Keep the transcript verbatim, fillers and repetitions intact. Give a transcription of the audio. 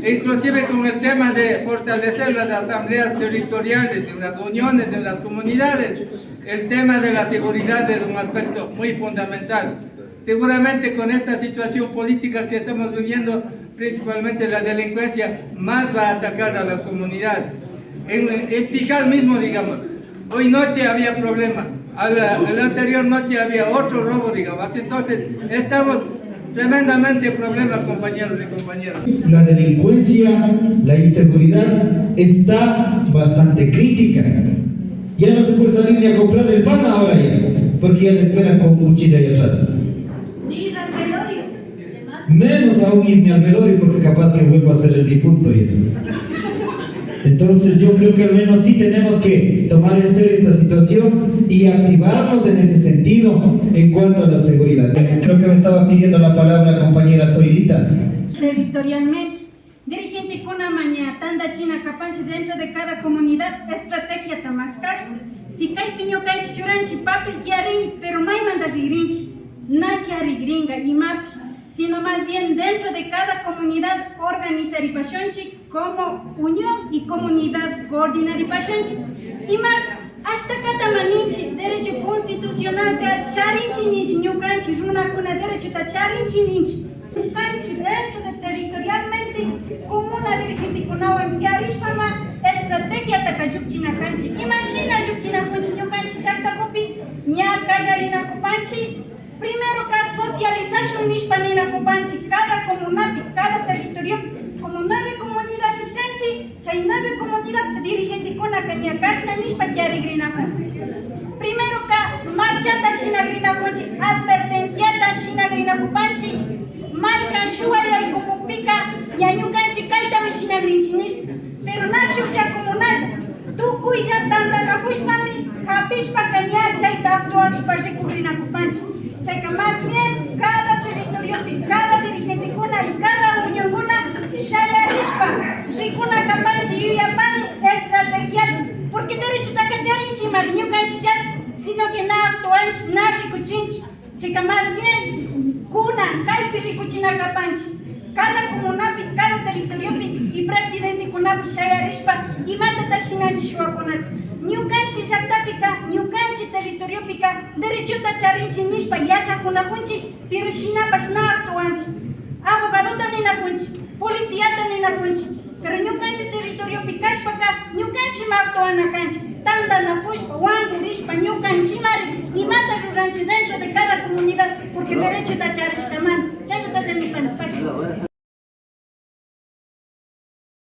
Inclusive con el tema de fortalecer las asambleas territoriales, de las uniones de las comunidades, el tema de la seguridad es un aspecto muy fundamental. Seguramente con esta situación política que estamos viviendo, principalmente la delincuencia, más va a atacar a las comunidades. En, en Pical mismo, digamos, hoy noche había problema, a la, a la anterior noche había otro robo, digamos. Entonces, estamos tremendamente en problema, compañeros y compañeras. La delincuencia, la inseguridad está bastante crítica. Ya no se puede salir ni a comprar el pan ahora ya, porque ya le esperan con un cuchillo ahí atrás. Ni ir al velorio. Menos aún irme al velorio, porque capaz que vuelvo a ser el difunto ya. Entonces yo creo que al menos sí tenemos que tomar en serio esta situación y activarnos en ese sentido en cuanto a la seguridad. Creo que me estaba pidiendo la palabra compañera Soilita. Territorialmente, dirigentekuna maña tantachina kapanchik dentro de cada comunidad estrategiata maskashpa. Si kaypi ñukanchik churanchik papel tiyarin, pero maymanta rikrinchik, na tiyarikrinka imapish, sino más bien dentro de cada comunidad organizaripashunchik como unión y comunidad coordinaripashunchik. Ima ashtakatama ninchik derecho constitucionalta charinchik ninchik, ñukanchik runakuna derechota charinchik ninchik. Ñukanchik dentro de territorialmente comuna dirigentekunawan tiyarishpama estrategiataka llukchina kanchik. Imashina llukchinakunchik ñukanchik llaktakupi ña kallarinakupanchik. Primeroka socializashun nishpa ninakupanchik cada comunapi, cada territoriopi, como nueve comunidades kanchik, chay nueve comunidad dirigentekunaka ña kashna nishpa tiyarikrinakun. Primeroka marchata shinakrinakunchik, advertenciata shinakrinakupanchik, maykan shuwa yaykumukpika ña ñukanchik kaytami shinakrinchik nishpa. Pero na shuklla comunalla, tukuylla tantanakushpami hapishpaka ña chayta actuashpa rikukrinakupanchik. Chayka más bien cada territoriopi, cada dirigentekuna y cada unionkuna shayarishpa rikuna kapanchik yuyapani estrategiata, porque derechotaka charinchikmari ñukanchikllata, sino que na actuanchik, na rikuchinchik. Chayka más bien kunan kaypi rikuchina kapanchik, cada comunapi, cada territoriopi y presidentekunapi shayarishpa imatata shinanchik shuwakunata. Ñukanchik llaktapika, ñukanchik territoriopika derechota charinchik nishpa yachakunakunchik, pero shinapash na actuanchik. Abogadota ninakunchik, policiata ninakunchik, pero ñukanchik territoriopi kashpaka ñukanchikmi actuana kanchik, tantanakushpa, wankurishpa ñukanchikmari imata ruranchik dentro de cada comunidad, porque derechota charishkamanta. Chaytalla nipani.